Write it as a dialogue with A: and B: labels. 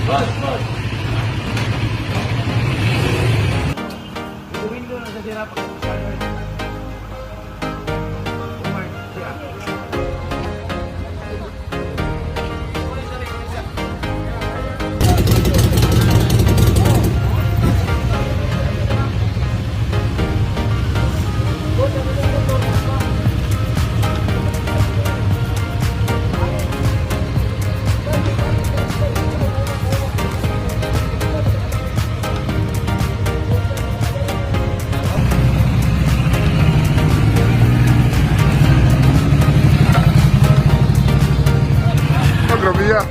A: Boss, boss. Window na sa sira pag siya.
B: Oh, grabe ya.